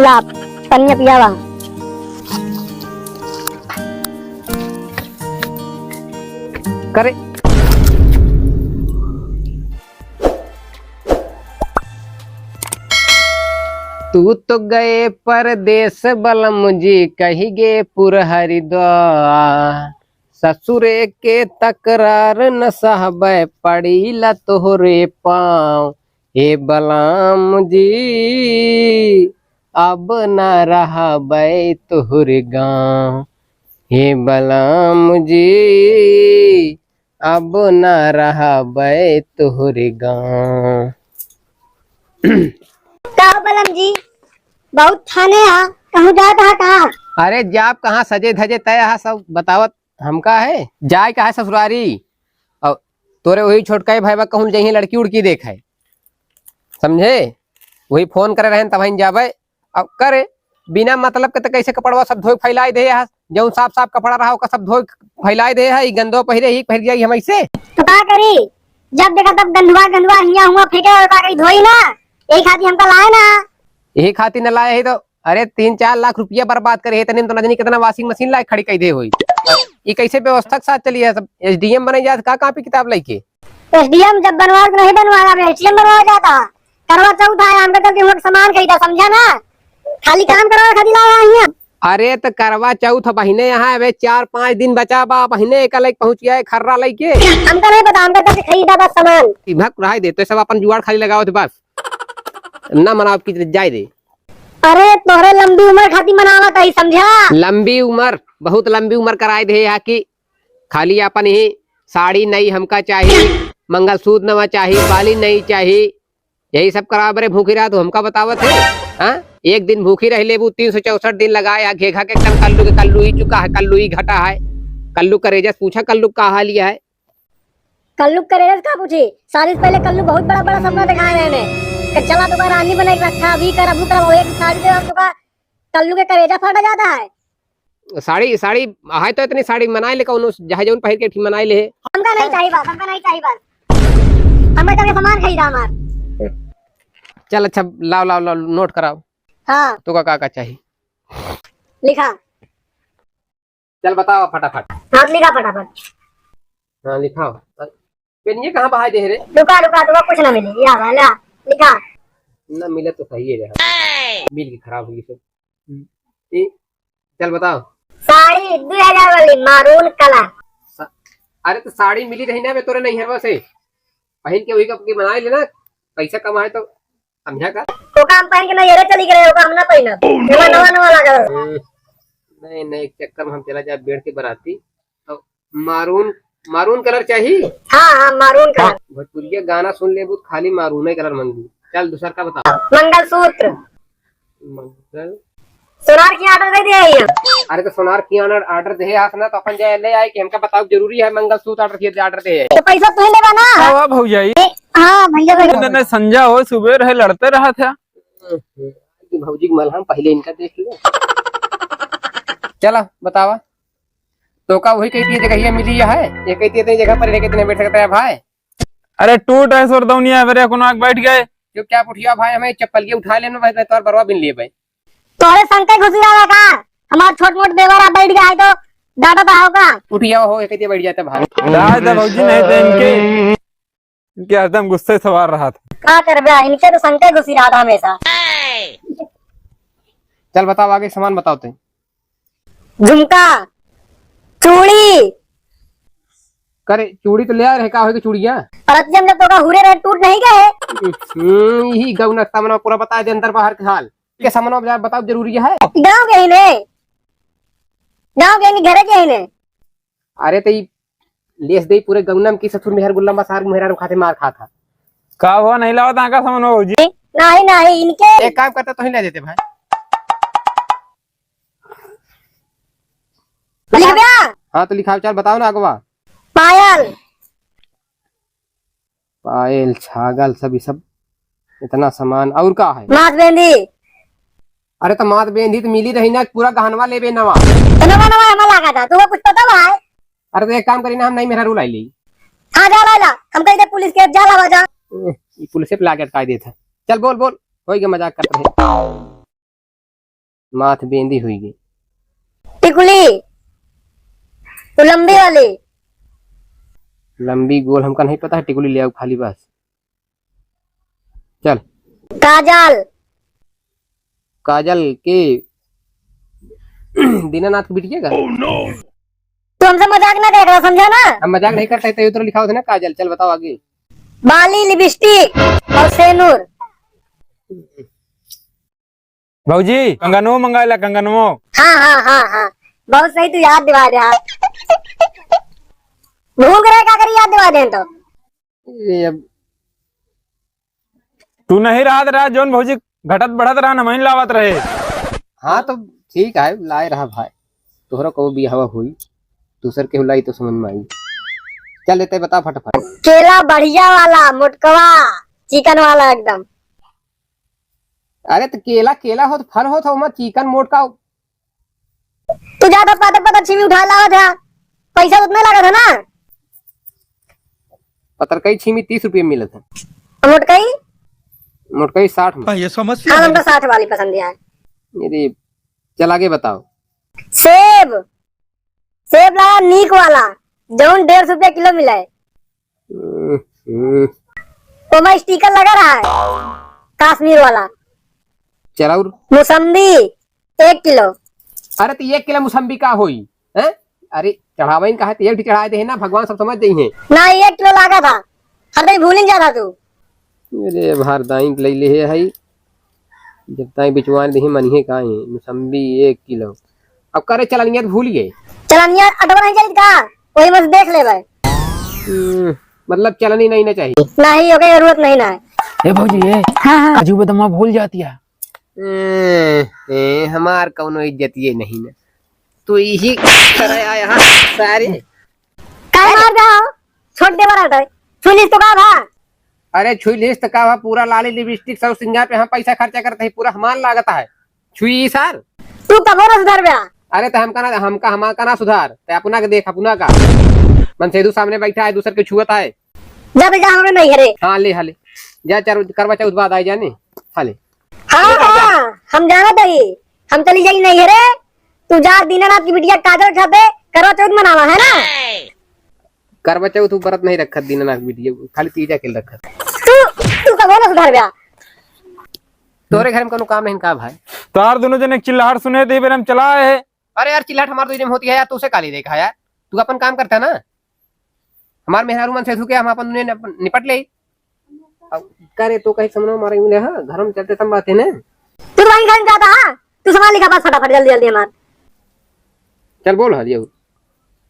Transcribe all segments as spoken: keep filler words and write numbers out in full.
लाप, पनिया पियावा। करे। तू तो गए परदेस बलम जी, कहि गे पुरहरिद्वार। ससुरे के तकरार न सहबै, पड़ीला तोहरे पाँव। हे बलम जी, अब न रहबै तोहरे गाँव। हे बलम जी, अब न रहबै तोहरे गाँव। का हो बलम जी, बहुत थाने हा, कहूँ जात हा का? अरे जाब कहाँ, सजे धजे तय हा, सब बतावत हमका है, जाए का है ससुरारी। और तोरे वही छोटका भाई बा कहूँ जइहे लड़की उड़की देखे, समझे? वही फोन करे रहेन तबहिन जाबे। अब करे, बिना मतलब के त कैसे कपड़वा सब धोए फैलाए दे है, जौन साफ साफ कपड़ा रहा ओका सब धोए फैलाए दे है, ई गंदवा पहिरे ही पहिर जाई हम ऐसे। तो का करी, जब देखा तब गंदवा गंदवा हिया हुआ फेंके और का करी, धोई ना, यही खातिर हमका लाए ना। यही खातिर न लाए है तो, अरे तीन चार लाख रुपया बर्बाद करे है, इतने में तो न जानी कितना washing machine लाए खड़ी कई दे होई। ई कैसे व्यवस्था के साथ चली है सब? एसडीएम बने जात का कापी किताब लेके? एसडीएम जब बनवा के नहीं बनवा, अब एसडीएम बनवा जाता। करवा चौथ आया, हमका चल के हुआ के सामान खरीदा, समझा ना? खाली काम करवा खातिर लाया है यहाँ। अरे त करवा चौथ बहिने यहाँ, अबे चार पाँच दिन बचा बा, बहिने एक लइके पहुँच गया है खर्रा लइके। हमका नहीं पता, हमका चल के खरीदा बस सामान। ई भक रहाई दे, तो सब अपन जुगाड़ खाली लगावत बस। ना मनाव की जाए दे। अरे तोहरे लंबी उम्र खातिर मनावत है, समझा? लंबी उम्र, बहुत लंबी उम्र कराए दे यहाँ की। खाली अपन ही साड़ी नई हमका चाही, मंगलसूत्र नवा चाही, बाली नई चाही, यही सब करावे बरे भूखी रहा तो हमका बतावत है, हाँ? एक दिन भूखी रह लेबू, तीन सौ चौसठ दिन लगाए, आ घेघा के एकदम कल्लू के कल्लू ही चुका है, कल्लू ही घटा है। कल्लू करेजस पूछा, कल्लू का हाल यह है? कल्लू करेजस का पूछी? शादी से पहले कल्लू बहुत बड़ा बड़ा सपना दिखाए रहे ने, कि चला तो रानी बने के रखा, अभी कर, अभी कर, एक साड़ी दे हम तो का, कल्लू के करेजा फाटा जाता है। साड़ी, साड़ी है तो इतनी साड़ी मनाए ले कौनो, चाहे जौन पहिर के ठीक मनाए ले। हमका नहीं चाहिए बस, हमका नहीं चाहिए बस। हमका चल के सामान खरीदा हमार। चल अच्छा, लाओ, लाओ, लाओ, नोट कराओ। हाँ। तो का, का, का चाहिए? लिखा। चल बताओ फटाफट। हाँ, लिखा फटाफट। हाँ, लिखाओ। पेनिया कहाँ बहाए दे रे? रुका, रुका, रुका, कुछ ना मिली। या वाला, लिखा। ना मिले तो सही है यार। मिल के खराब होगी सब। हम्म। ए, चल बताओ। साड़ी दो हजार वाली maroon colour। सा-, अरे तो साड़ी मिली रही ना बे तोरे नैहरवा से, पहन के वही कप के बनाए लेना, पैसा कमाए तो समझा का? ओका हम पहन के नैहरे चली गए, ओका हम ना पहनब। Oh, no! नवा, नवा, नवा लागल। हम्म, नहीं, नहीं, चक्कर में हम चला जाए बेड़ के बराती। तो maroon, maroon colour चाहिए? हाँ, हाँ, maroon colour। भोजपुरिया गाना सुन लेबू तो खाली maroon colour मंगू। चल दूसर का बता। मंगलसूत्र। मंगल। सोनार की order दे दिया है। अरे तो सोनार की order, order दे आस ना तो अपन जाए ले आए कि हमका बताओ जरूरी है मंगलसूत्र order किए, order दे है। तो पैसा तू ही लेबा ना? का हुआ भौजाई? ए, हाँ भैया, भैया। नहीं, नहीं, संझा हो सुबेर है लड़ते रहा था। कि भौजी के मलहम पहले इनका देख लो। चला बतावा। तो का वही कहती है जगह मिली है? ये कहती है तो जगह पर लेके इतने बैठ सकता है भाई। अरे टूट है सोरदौनिया, अबे कोनो आके बैठ गए। चुपचाप उठिया भाई, हमें चप्पल के उठा लेना भाई, तो बरवा बिन लिए भाई। तोरे संग के घुसी रहा का? हमार छोट मोट देवर आ बैठ गया है तो डांटा तो होगा। उठिया हो, एक बैठ जाता भाई। दादा भौजी नहीं तो इनके, इनके हरदम गुस्से सवार रहा था। का करबे, इनके तो संग के घुसी रहा था हमेशा। चल बताओ आगे सामान बताओ ते। झुमका, चूड़ी। करे, चूड़ी तो ले आए रहे, का होई के चूड़िया? पर अतिया में जब तोका हुरे रहे, टूट नहीं गए? हम्म, यही गौना सामना पूरा बता दे, अंदर बाहर के हाल। के सामना बता-, बताओ जरूरी है? गाँव के ही ने, गाँव के ही ने, घरे के ही ने। अरे तो ई लेस दे पूरे गौना में की ससुर मेहर गुल्ला मसार मेहरा खाते मार खात है। का हुआ, नहीं लावा था का सामान भौजी? नहीं, नहीं, इनके। एक काम करता तो ही ले देते भाई। लिख दिया? हाँ, तो लिखाओ, चल बताओ ना अगवा। पायल। पायल, छागल, सब, ये सब, इतना सामान। और का है? माथ बेंदी। अरे, तो माथ बेंदी तो मिली रही ना, पूरा गहनवा लेबे नवा। तो नवा, नवा हमें लागा था, तुमको कुछ पता बा है? अरे, तो एक काम करी ना, हम नहीं मेरा रूल आई ली। हाँ, जा ला, ला, हम कह दे पुलिस के, जा ला, जा। ए, ये पुलिस पे लाके अटका देता। चल, बोल, बोल, वही के मजाक करते हैं। माथ बेंदी हुई गई। टिकुली, वो लंबी वाली। लंबी गोल हमका नहीं पता है, टिकुली ले आओ खाली बस। चल। काजल। काजल के दीनानाथ के बिटिया का? तू हमसे मजाक ना करे करा, समझा ना? हम मजाक नहीं करते, तो उधर लिखा होता ना काजल। चल बताओ आगे। बाली, लिपस्टिक और सेनूर। भौजी, कंगनवो मंगाइला, कंगनवो। हाँ, हाँ, हाँ, हाँ। बहुत सही तू याद दिवा दे, हाँ। भूल गए, का करी, याद दिवा दे तो। ये अब तू नहीं रहत रहा, जौन भौजी घटत बढ़त रहा, हमहीं लावत रहे। हाँ, तो ठीक है, लाए रहा भाई, तोहरा कबो बियाहवा हुई, दूसर केहू लाई तो समझ में आई। चल, लेते बता फटाफट। केला बढ़िया वाला, मोटकवा, चिकन वाला एकदम। अरे, तो केला, केला होत, फल होत, ओमा चिकन मोटका। तू जात ह पातर पातर छीमी उठा लावत ह, पैसा उतना लागत है ना। पतरकई छीमी तीस रुपये में मिलत है। और मोटकई? मोटकई साठ में। हाँ, ये समस्या हाँ, है। हमका साठ वाली पसंद है। ये दे, चल आगे बताओ। सेब, सेब लाया नीक वाला, जौन डेढ़ सौ रुपया किलो मिला है। हम्म, हम्म। ओमा स्टिकर लगा रहा है, कश्मीर वाला। चल और? मौसम्बी, एक किलो। अरे, तो एक किलो मौसम्बी का होई, हैं? अरे, चढ़ावे का है, तो एक भी चढ़ाए दे ना, भगवान सब समझ जाई हैं। ना, एक किलो लागा था, हर दिन भूल ही जाता तू। अरे, भारदाई ले ले है, है। जब ताई बिचवान दही मनिहे काहे, मौसम्बी एक किलो। अब करे चलनिया तो भूल गए। चलनिया अटवा नहीं जाइत का? वही बस देख लेबै। हम्म, मतलब चलनी नहीं ना चाहिए। नहीं, ओके जरूरत नहीं ना है। ए भौजी, ए, हाँ, हाँ। काजू बदमा भूल जाती है। ए, ए, हमार कौनो इज्जतिये नहीं ना। तू यही तरह आया, हाँ, सारे। काहे मार दे हो? छोट देवर हटे। छुई लिस तो का भा? अरे छुई लिस तो का भा? पूरा लाली लिपस्टिक सब सिंगार पे हम पैसा खर्चा करते हैं, पूरा हमार लागत है। छुई सार। तू कबो ना सुधर बे। अरे तो हमका ना, हमका, हमका ना सुधार, ते अपना के देख, अपना का। मनसेधु सामने बैठा है, दूसर के छुअत है। जा बे जा, हमरे नहीं है रे। हाँ ले, हाँ ले। जा चार करवा चौथ बाद आए जाने। हाँ ले। हाँ, हाँ, हम जानत हई, हम चली जाई नैहरे, तू जा दीनानाथ की बिटिया काजल खाते करवा चौथ मनावा, है ना? करवा चौथ उ बरत नहीं रखत दीनानाथ की बिटिया, खाली तीजा के रखत। तू, तू कबो ना सुधर बे। तोरे घर में कोनो काम नहीं का भाई? तार दोनों जने एक चिल्लाहट सुने थे, फिर हम चला आए। अरे यार, चिल्लाहट हमार दो जने में होती है यार, तू उसे काली देखा यार, तू अपन काम करता ना। हमार मेहरारू मनसेधु के हम अपन दुनिया निप-, निपट ले। अब करे तो कहीं समझो मारे मिले, हाँ, घर में चलते सब बात है ना। तू तो वहीं घर में जाता, हाँ? तू सामान लिखा बस फटाफट, जल्दी, जल्दी हमार। चल बोल, हाँ, ये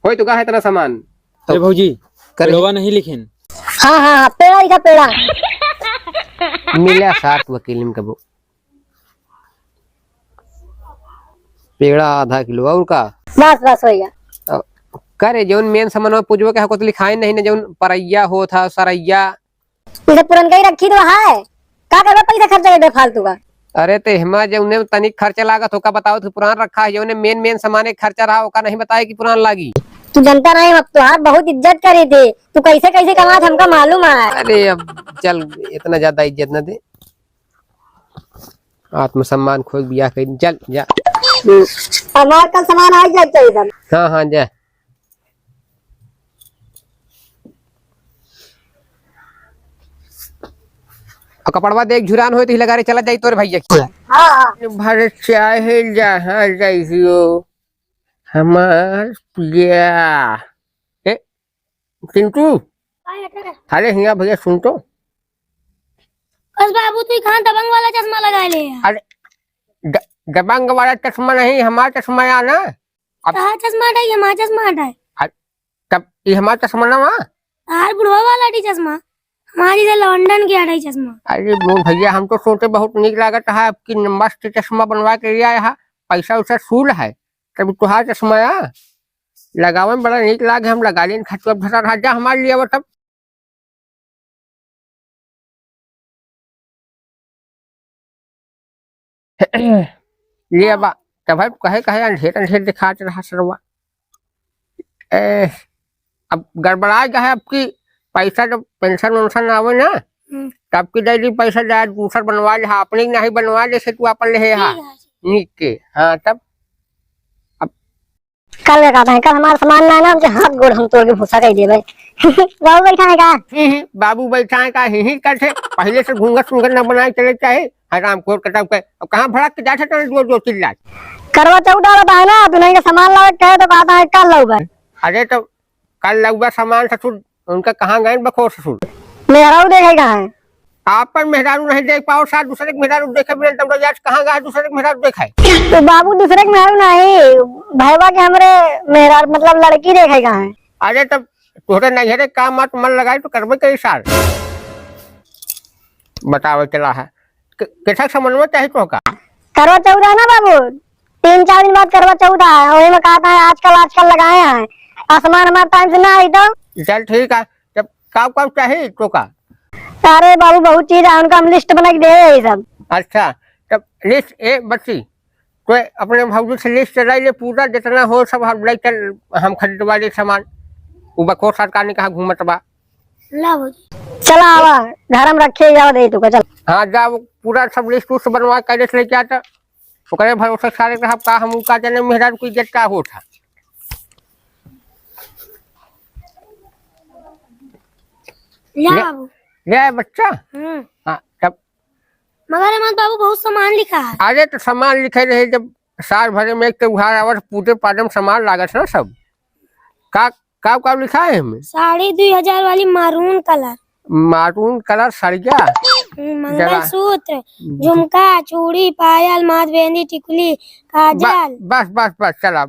होई तो का है इतना सामान? अरे भौजी, करे। पेड़वा नहीं लिखिन। हाँ, हाँ, हाँ, पेड़ा लिखा, पेड़ा। मिला साथ वकील में कबो। पेड़ा आधा किलो, और का? बस, बस, हो गया। अ, करे, जौन मेन सामान पूछबो के हको तो लिखाए नहीं ना, जौन परैया होत है, सरैया। इसे पुरनका ही रखी तो है, का करबे पैसा खर्चा करबे फालतू का? अरे, ते हमा जौने तनिक खर्चा लागत, ओका बताओ तो पुरान रखा है, जौने मेन, मेन सामाने खर्चा रहा, ओका नहीं बताए कि पुरान लागी। तू जनता नहीं, हम अब तोहार बहुत इज्जत करे थे, तू कैसे, कैसे कमात हमका मालूम है। अरे, अब चल, इतना ज्यादा इज्जत न दे। आत्मसम्मान खोए के बियाह कइली, चल जा। हमार कल सामान आ जाए चाहिए सब। हाँ, हाँ, जा। और कपड़वा देख, झुरान होए तो ही लगा रे, चला जाई तोरे भैया के। हाँ, हाँ। भर चाहे जहाँ जाइयो, हमार पिया। ए, चिंटू, अरे हियाँ भैया सुन तो। बस बाबू, तू ही कहाँ दबंग वाला चश्मा लगा ले यार। अरे, द-, दबंग वाला चश्मा नहीं, हमारा चश्मा यार ना। अब तहार चश्मा हटाई, हमारा चश्मा हटाई। अ-, तब ये हमारा चश्मा ना वहाँ? तहार बुढ़वा वाला हटाई चश्मा, हमारी से लंदन के हटाई चश्मा। अरे मोर भैया, हम तो सोचे बहुत नीक लागत है, आपकी मस्त चश्मा बनवा के ले आया है, पैसा वैसा सूल है, तब तुहार चश्मा आ लगावे में बड़ा नीक लागे, हम लगा लेन खचुआ भसा रहा, जा हमारे लिए आवत अब। ले बा, तब भाई कहे, कहे अंधेर, अंधेर दिखात रहा सरवा। ए, अब गड़बड़ाए गए आपकी, पैसा जब पेंशन वेंशन आवे ना, हम्म। तब की दे दी पैसा, जा दूसर बनवा ले, हाँ, अपनी नहीं बनवा ले, से तू अपन ले, हाँ। ठीक है। नीक के। हाँ, तब अब कल का कहत है, कल हमार सामान ना, ना, उनके हाथ गोड़ हम तोड़ के भूसा कर देबे। बाबू बैठा है का? ही, ही, बाबू बैठा है का? ही, ही, करते। पहले से घूंघट सूंघट ना बनाए चले चाहे। हराम खोर कटाऊ के। अब कहाँ भड़क के जाते तने जोर जोर चिल्ला। करवा चौथ आवत है ना, दुल्हन के सामान लावे के कहे तो कहत है कल लाउबे। अरे तो कल लाउबे सामान ससुर, उनका कहाँ गए बखोर ससुर? मेहरारू देखे कहाँ है? आपन मेहरारू नहीं देख पाओ, सार दूसरे के मेहरारू देखे बिना तब यार कहाँ गए दूसरे के मेहरारू देखे? तो बाबू दूसरे के मेहरारू नहीं, भैया के हमरे मेहरारू मतलब लड़की देखे कहाँ है? अरे तब तोहरे नैहरे काम मत मन लगाई तो करबे करी सार। बतावे चला है। के-, केठक समझ में चाही तोहका? करवा चौथ है ना बाबू, तीन चार दिन बाद करवा चौथ है, वही में कहत है आजकल, आजकल लगाए हैं, और सामान हमार टाइम से ना आई तो। चल ठीक है, तब का का चाही तोहका? अरे बाबू बहुत चीज है, उनका हम लिस्ट बना के दे रहे सब। अच्छा, तब लिस्ट ए बच्ची, तो अपने भौजी से लिस्ट चलाई ले पूरा, जितना हो सब हम ले चल, हम खरीदवा ले सामान। उ बखोर सरकार ने कहा घूमत बा। ला भौजी। चला आवा, घर में रखे जाओ दे तू का, चल। हाँ, जा वो पूरा सब लिस्ट उस्ट बनवा के कैसे लेके आता, ओकरे भरोसे सारे रहब का, हम का जाने मेहरारू की इज्जत का होत है। ला ले, बाबू। ले आए बच्चा। हम्म। हाँ, तब मगर एमन बाबू बहुत सामान लिखा है। अरे तो सामान लिखे रहे, जब साल भरे में एक त्योहार आवत, पूजे पाजे में सामान लागत ना सब। का, का, का लिखा है एमे? साड़ी दुई हजार वाली maroon colour। Maroon colour सड़िया? हम्म, जरा मंगलसूत्र, झुमका, चूड़ी, पायल, माथ बिंदी, टिकुली, काजल। बस, बस, बस, चला।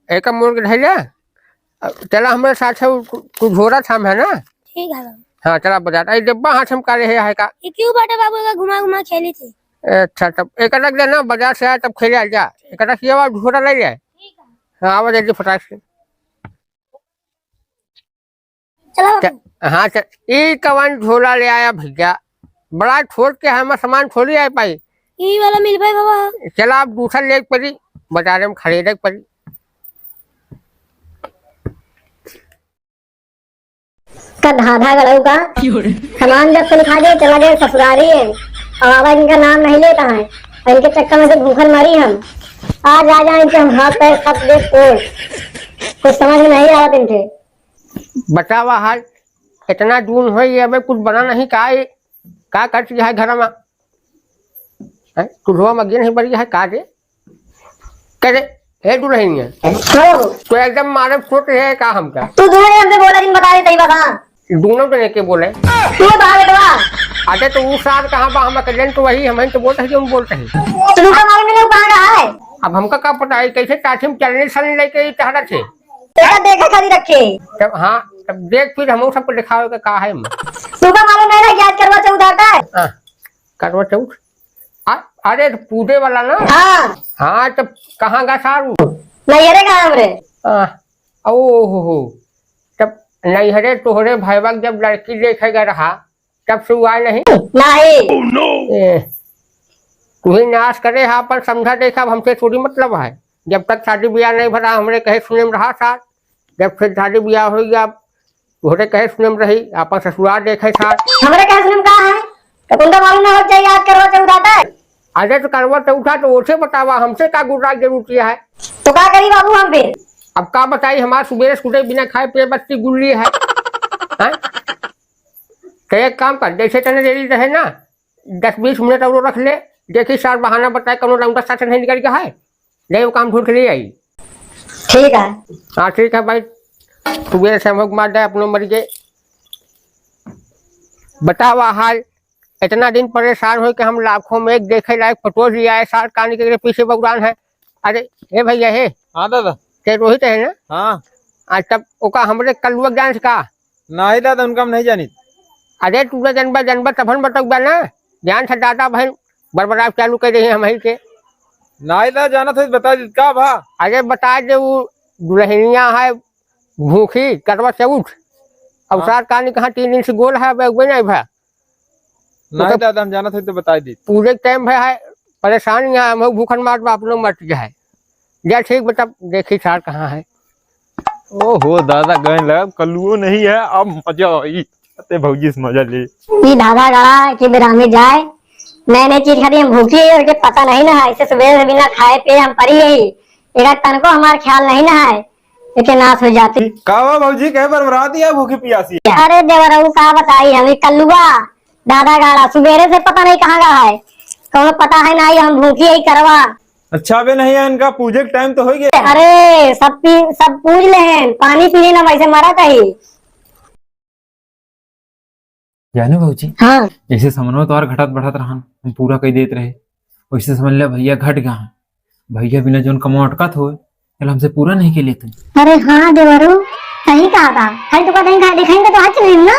एक मोड़ के धइले। अब चला हमरे साथे, उ कु-, कुछ झोरा थाम है ना? ठीक है बाबू। हाँ, चला बाजार। अरे डब्बा हाथ हम काले है, है का? ये क्यों बाटे बाबू, एका घुमा घुमा खेली थी। अच्छा, तब एक रख देना, बाजार से आए तब खेले आ जा। एक रख ये वाला झोरा ले ले। ठीक है। हाँ, आवा जल्दी फटाक से। चला च-, बाबू। हाँ, च-, ई कवन झोला ले आया भैया? बड़ा छोट के हम सामान थोड़ी आए पाई। ई वाला मिल पाई बाबा। चला अब दूसर ले पड़ी, बाजारे में खरीदे पड़ी। का धाधा गड़ऊ का? सामान जब से लिखा दे, चला गए ससुरारी है। अब आवा इनका नाम नहीं लेता है। और इनके चक्कर में से भूखन मरी हम। आज आ जाए इनके हम हाथ पैर सब दे तोड़। कुछ समझ में नहीं आवत इनके। बतावा हाल, इतना दून होई, अबे कुछ बना नहीं का, ये का करती है घर में? हैं? चूल्हा में गिन ही बड़ी है का रे? करे, हे दुल्हनिया। हाँ। तो एकदम मारब सोच रहे है का हमका? तू दूनो जने हमसे बोला, जिन बता देते ही बता। दूनो जने के बोले? तू बता बेटवा। अरे तो ऊ सार कहाँ बा? हम अकेले तो वही, हम तो बोलते हैं, जो हम बोलते हैं। तो तुमका मालूम नहीं, वो कहाँ रहा है? अब हमका का पता है, कैसे टाठी में चलने सन लेके ही टहरत है। देखा, देखा खाली रखे। तब हाँ, तब देख फिर हम सबको दिखावे का का है। तुमका मालूम नहीं ना कि आज करवा चौथ आता है? हाँ, करवा चौथ? आ, अरे, तो पूजे वाला ना? हाँ। हाँ, तब कहाँ गा सारू? नैहरे गा हमरे। आ, ओ हो हो। तब नैहरे तोहरे भैया के जब लड़की देखे गए रहा, तब से उ आए नहीं? नहीं। ए, तू ही नाश करे हा, अपन समझा देखा, अब हमसे थोड़ी मतलब है। जब तक शादी ब्याह नहीं भरा, हमरे कहे सुने में रहा सार। जब फिर शादी ब्याह हो गया, तोहरे कहे सुने में रही, आपन ससुराल देखे सार। हमरे कहे सुने में का है? तो तुमका मालूम ना हो जाए, आज करवा चौथ आता है। अरे तो करवा चौथ है तो ओसे बतावा, हमसे का गुर्रा के जरूरत है? तो का करी बाबू हम फिर? अब का बताई, हमार सुबेरे सुबेरे बिना खाए पिए बत्ती गुल्ली है। हैं? तो एक काम कर, जैसे तने देरी रहे ना, दस बीस मिनट और रख ले, देखी सार बहाना बताए, कौनो लौंडा साथ नहीं निकल के है, ले वो काम ढूंढ के ले आई। ठीक है। हाँ, ठीक है भाई, सुबेरे से हम लोग मार दे अपनो मर गए। बतावा हाल, इतना दिन परेशान हो के हम लाखों में एक देखे लायक फोटो लिया है, सार कानी के पीछे बगुरान है। अरे, ए भैया, हे। हाँ दादा। ते रोहित है ना? हाँ। आज तब ओका हमरे कल्लुआ जान से का? नाही दादा, उनका हम नहीं जानित। अरे, तू ना जनबा, जनबा तभन बतौबा ना। जान से दादा बहन बरबराव चालू कर रही है हम ही के। नाही दादा, जानत है, बता दीत का भा? अरे, बता दे, वो दुल्हनिया है भूखी, करवा चौथ। अब हाँ। सार कानी कहाँ तीन दिन से गोल है, अब उबे नहीं भा। नाही तो दादा, हम जानत है तो बताई दी। पूरे टाइम भा है, परेशान यहाँ हम भूखन मार बा, अपनो मर जाए। जा ठीक बता, देखी सार कहाँ है। ओहो दादा, गए लगा, कल्लुओ नहीं है, अब मजा आई। अते भौजी से मजा ले। ई धाधा गड़ा के बेरा में जाए, नए नए चीज खाती हम भूखी है, उनके पता नहीं ना है, ऐसे सुबह से बिना खाए पिए हम पड़ी यही, एक तनको हमार ख्याल नहीं ना है, एके नाश हो जाती। का हुआ भौजी, कहे बरबरात है भूखी पियासी? अरे देवरऊ का बताई हम, ई कल्लुआ दादा गाड़ा सुबेरे से पता नहीं कहाँ गया है, कौनो पता है ना, हम भूखी यही करवा। अच्छा, अबे नहीं है, इनका पूजे के टाइम तो हो गया। अरे सब पी, सब पूज ले हैं, पानी पीने ना वैसे मरा कहीं। जाने भौजी, हाँ। जैसे समनवा तोहार घटत बढ़त रहन, हम पूरा कई देत रहे, वैसे समझ ले भैया घट गया है। भैया बिना जौन कमवा अटकत होए, चल हमसे पूरा नहीं के लेते। अरे हाँ देवरू, सही कहा था। खाली तो कहते हैं, खाली खाएंगे तो हाथ नहीं ना।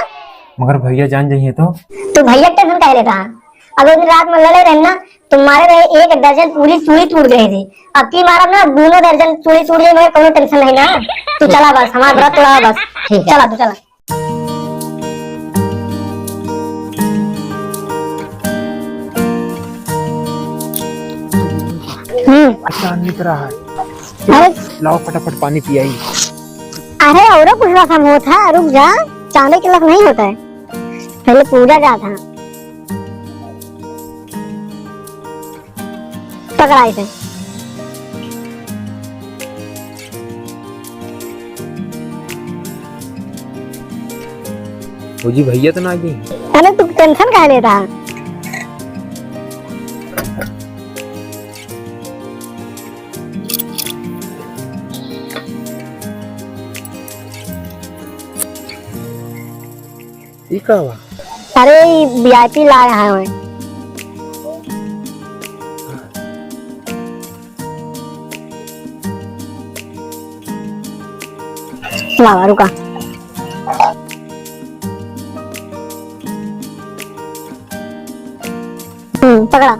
मगर भैया जान जाइए तो? तू भैया टेंशन काहे लेता है? अगले दिन रात में लड़े रहे ना, तुम्हारे रहे एक दर्जन पूरी चूड़ी टूट गई थी। अब की मारब ना, दोनों दर्जन चूड़ी टूट गई, मगर कोनो टेंशन नहीं ना। तू चला बस, हमारा व्रत तोड़ा बस। ठीक है। चला तू चला। हम्म। अच्छा, निकरा है। अरे। लाओ फटाफट पानी पियाई। अरे, औरो कुछ रसम होत है, रुक जा, चांदे के लख नहीं होता है, पहले पूजा जात है। पकड़ा इसे। भौजी, भैया तो ना आ गए। अरे, तू टेंशन काहे लेता है? ई का बा? अरे, ई वी आई पी लाए हैं। लावा, रुका। हम्म, पकड़ा।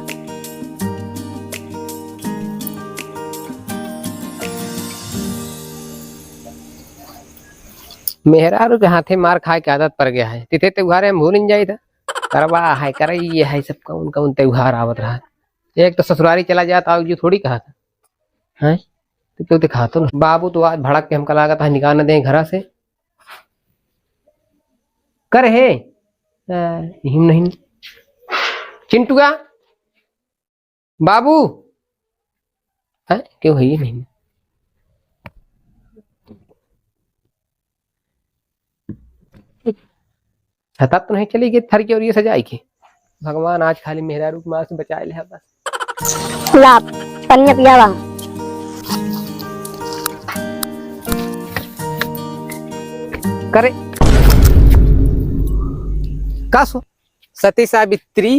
मेहरारू के हाथे मार खाए के आदत पड़ गया है। तिथे त्योहार हम भूल जाई था। करवा है, करे ये है, सब कौन कौन त्योहार आवत रहा। एक तो ससुरारी चला जाता, और जो थोड़ी कहा था। हैं? तो क्यों दिखा तो ना? बाबू तो आज भड़क के हमका लागत है, निकाल न दें घरा से। कर हे? आ, यही नहीं। चिंटुआ? बाबू, हैं? क्यों है ये नहीं? छता तो नहीं चली गई थर के और ये सजाई के। भगवान आज खाली मेहरारू के मार से बचाए ले बस। ला, पनिया पियावा। करे। का सो? सती सावित्री।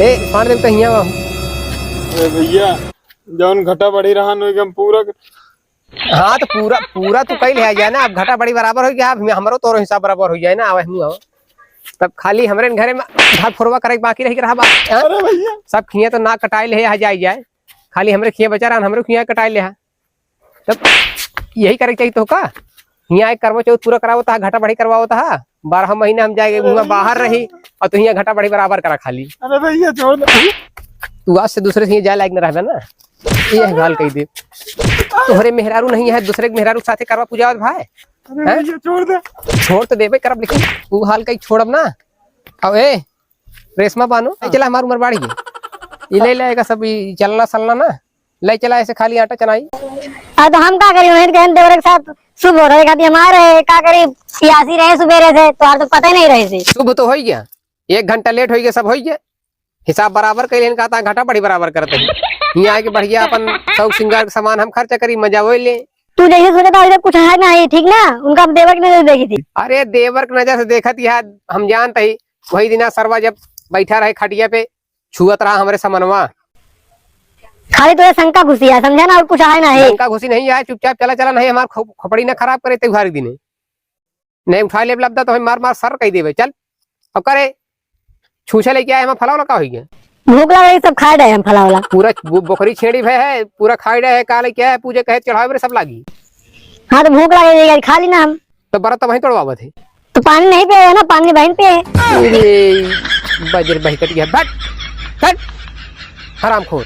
ए, फाड़ देम तो हियाँ बा। ए भैया, जौन घटा बढ़ी रहा नु एकदम पूरा। हाँ, तो पूरा, पूरा तू कई लिहा जाए ना। अब घटा बढ़ी बराबर हो गया, अब हमरो तोरो हिसाब बराबर हो जाए ना। आवे, हमू आवे। तब खाली हमरे घरे में धार फोरवा करे के बाकी रही के रहा बा। हाँ? अरे भैया। सब खिया तो ना कटाई ले आ जाए जाए, खाली हमरे खिया बचा रहा, हमरे खिया कटाई ले हा। तब यही करे के चाहिए तो का? हियाँ एक करवा चौथ पूरा करावत हा, घटा बढ़ी करवावत हा। बारह महीना हम जाए हुआ बाहर रही और तू हियाँ घटा बढ़ी बराबर करा खाली। अरे भैया छोड़ दे। तू आज से दूसरे से हियाँ जाए लायक न रहबे ना, ये हाल कही दे। तोहरे मेहरारू नहीं है, दूसरे के मेहरारू के साथे करवा पूजा भाई। अरे हैं? भैया छोड़ दे। छोड़ तो देबे करब, लेकिन तू हाल कहीं छोड़ब ना। अब ए रेशमा बानो, ए चला हमार उम्र बाढ़ गई। ये ले लेगा सब, ये चलना सलना ना। ले चला ऐसे खाली आटा चनाई। अब तो हम का करी, वहीं कहन देवरे के साथ शुभ हो रहे, खाती हमारे का करी, पियासी रहे सुबेरे से, तो आज तो पता ही नहीं रहे से। शुभ तो हो ही गया, एक घंटा लेट हो गया, सब हो गया, हिसाब बराबर कर लेन, कहता घटा बढ़ी बराबर करते हैं। यहाँ आके बढ़िया अपन शौक श्रृंगार के सामान हम खर्चा करी, मजा वो ले। तू जैसे सोचा था वैसे कुछ है नहीं, ठीक ना, उनका हम देवर की नजर देखी थी। अरे देवर की नजर से देखत यह हम जानते ही, वही दिना सरवा जब बैठा रहे खटिया पे, छुअत रहा हमरे समनवा। खाली तोरे शंका घुसी है, समझा ना, और कुछ आए ना है। शंका घुसी नहीं है, चुपचाप चला, चला, नहीं हमार खो-, खोपड़ी ना खराब करे त्योहार के दिने। नहीं उठा ले लबदा तो हम मार मार सर कह देवे, चल। अब करे, छूछे लेके आए हम फलावला का होई गया? भूख लग रही, सब खाए रहे हम फलावला। पूरा बो-, बोकरी छेड़ी भय है, पूरा खाए रहे है, का लेके आए, पूजे कहे चढ़ावे मेरे सब लागी। हाँ तो भूख लग रही है, खा ली ना हम। तो बरत तो वहीं तोड़वावत है। तो पानी नहीं पिए है ना, पानी बहन पिए है। अरे, बजर बहकट गया, बैठ, बैठ, हरामखोर।